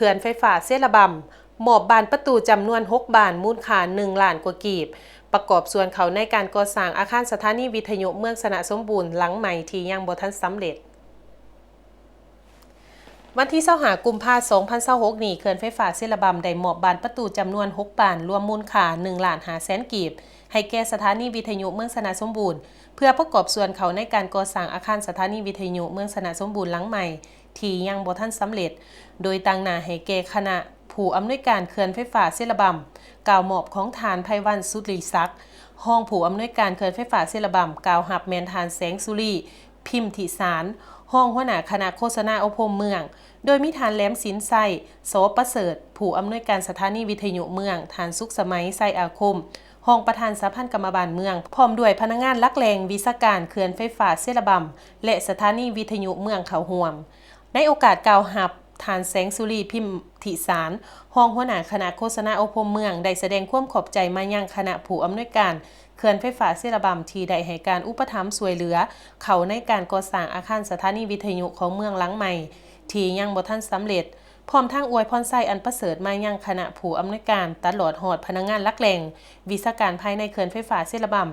ເຂື່ອນໄຟຟ້າເຊລະບຳ ມອບບານປະຕູຈຳນວນຫົກບານ ມູນຄ່າໜຶ່ງລ້ານກວ່າກີບ ປະກອບສ່ວນເຂົ້າໃນການກໍ່ສ້າງອາຄານສະຖານີວິທະຍຸເມືອງຊະນະສົມບູນຫຼັງໃໝ່ທີ່ຍັງບໍ່ທັນສຳເລັດ. ວັນທີຊາວຫ້າ ກຸມພາ ສອງພັນຊາວຫົກນີ້ ເຂື່ອນໄຟຟ້າເຊລະບຳໄດ້ມອບບານປະຕູຈຳນວນຫົກບານ ລວມມູນຄ່າໜຶ່ງລ້ານຫ້າແສນກີບ ໃຫ້ແກ່ສະຖານີວິທະຍຸເມືອງຊະນະສົມບູນ ເພື່ອປະກອບສ່ວນເຂົ້າໃນການກໍ່ສ້າງອາຄານສະຖານີວິທະຍຸເມືອງຊະນະສົມບູນຫຼັງໃໝ່ ທີ່ຍັງບໍ່ທັນສຳເລັດ, ໂດຍຕາງໜ້າໃຫ້ແກ່ຄະນະຜູ້ອຳນວຍການເຂື່ອນໄຟຟ້າເຊລະບຳ ກ່າວມອບຂອງທ່ານ ໄພວັນ ສຸລິສັກ, ຮອງຜູ້ອຳນວຍການເຂື່ອນໄຟຟ້າເຊລະບຳ ກ່າວຮັບແມ່ນທ່ານ ແສງສຸລີ ພິມທິສານ, ຮອງຫົວໜ້າຄະນະໂຄສະນາອົບຮົມເມືອງ, ໂດຍມີທ່ານ ແຫຼມສິນໄຊ ສ ປະເສີດ, ຜູ້ອຳນວຍການສະຖານີວິທະຍຸເມືອງ, ທ່ານ ສຸກສະໄໝ ໄຊອາຄົມ, ຮອງປະທານສະຫະພັນກຳມະບານເມືອງ, ພ້ອມດ້ວຍພະນັກງານຫຼັກແຫຼ່ງວິຊາການເຂື່ອນໄຟຟ້າເຊລະບຳ ແລະ ສະຖານີວິທະຍຸເມືອງເຂົ້າຮ່ວມ. ໃນໂອກາດກ່າວຮັບ, ທ່ານ ແສງສຸລີ ພິມທິສານ, ຮອງຫົວໜ້າຄະນະໂຄສະນາອົບຮົມເມືອງ ໄດ້ສະແດງຄວາມຂອບໃຈມາຍັງຄະນະຜູ້ອຳນວຍການເຂື່ອນໄຟຟ້າເຊລະບຳ ທີ່ໄດ້ໃຫ້ການອຸປະຖຳຊ່ວຍເຫຼືອເຂົ້າໃນການກໍ່ສ້າງອາຄານສະຖານີວິທະຍຸຂອງເມືອງຫຼັງໃໝ່ ທີ່ຍັງບໍ່ທັນສຳເລັດ, ພ້ອມທັງອວຍພອນໄຊອັນປະເສີດມາຍັງຄະນະຜູ້ອຳນວຍການ ຕະຫຼອດຮອດພະນັກງານຫຼັກແຫຼ່ງວິຊາການພາຍໃນເຂື່ອນໄຟຟ້າເຊລະບຳ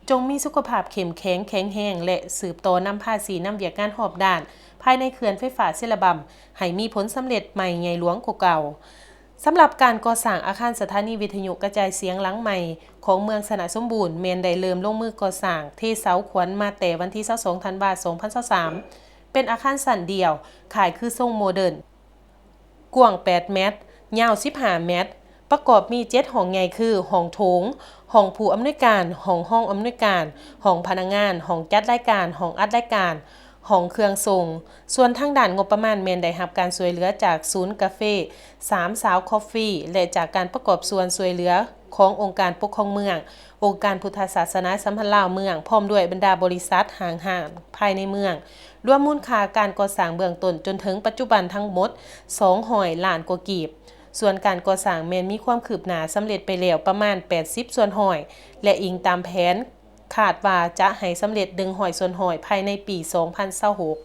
ຈົ່ງມີສຸຂະພາບເຂັ້ມແຂງ, ແຂງແຮງ ແລະ ສືບຕໍ່ນຳພາຊີ້ນຳວຽກງານຮອບດ້ານພາຍໃນເຂື່ອນໄຟຟ້າເຊລະບຳ ໃຫ້ມີຜົນສຳເລັດໃໝ່ໃຫຍ່ຫຼວງກວ່າເກົ່າ. ສຳລັບການກໍ່ສ້າງອາຄານສະຖານີວິທະຍຸກະຈາຍສຽງຫຼັງໃໝ່ຂອງເມືອງຊະນະສົມບູນ ແມ່ນໄດ້ເລີ່ມລົງມືກໍ່ສ້າງເທເສົາຂວັນມາແຕ່ວັນທີຊາວສອງ ທັນວາ ສອງພັນຊາວສາມ ເປັນອາຄານຊັ້ນດຽວ, ຄ້າຍຄືຊົງໂມເດີນ, ກວ້າງແປດແມັດ, ຍາວສິບຫ້າແມັດ, ປະກອບມີເຈັດຫ້ອງໃຫຍ່ຄື ຫ້ອງໂຖງ, ຫ້ອງຜູ້ອຳນວຍການ, ຫ້ອງຮອງອຳນວຍການ, ຫ້ອງພະນັກງານ, ຫ້ອງຈັດລາຍການ, ຫ້ອງອັດລາຍການ, ຫ້ອງເຄື່ອງຊົງ. ສ່ວນທາງດ້ານງົບປະມານແມ່ນໄດ້ຮັບການຊ່ວຍເຫຼືອຈາກສູນກາເຟ ສາມສາວຄອບຟີ ແລະ ຈາກການປະກອບສ່ວນຊ່ວຍເຫຼືອຂອງອົງການປົກຄອງເມືອງ, ອົງການພຸດທະສາສະໜາສຳພັນລາວເມືອງ, ພ້ອມດ້ວຍບັນດາບໍລິສັດ, ຫ້າງຮ້ານພາຍໃນເມືອງ. ລວມມູນຄ່າການກໍ່ສ້າງເບື້ອງຕົ້ນຈົນເຖິງປັດຈຸບັນທັງໝົດສອງຮ້ອຍລ້ານກວ່າກີບ. ສ່ວນການກໍ່ສ້າງແມ່ນມີຄວາມຄືບໜ້າສຳເລັດໄປແລ້ວປະມານແປດສິບສ່ວນຮ້ອຍ ແລະ ອີງຕາມແຜນ ຄາດວ່າຈະໃຫ້ສຳເລັດໜຶ່ງຮ້ອຍສ່ວນຮ້ອຍພາຍໃນປີສອງພັນຊາວຫົກ.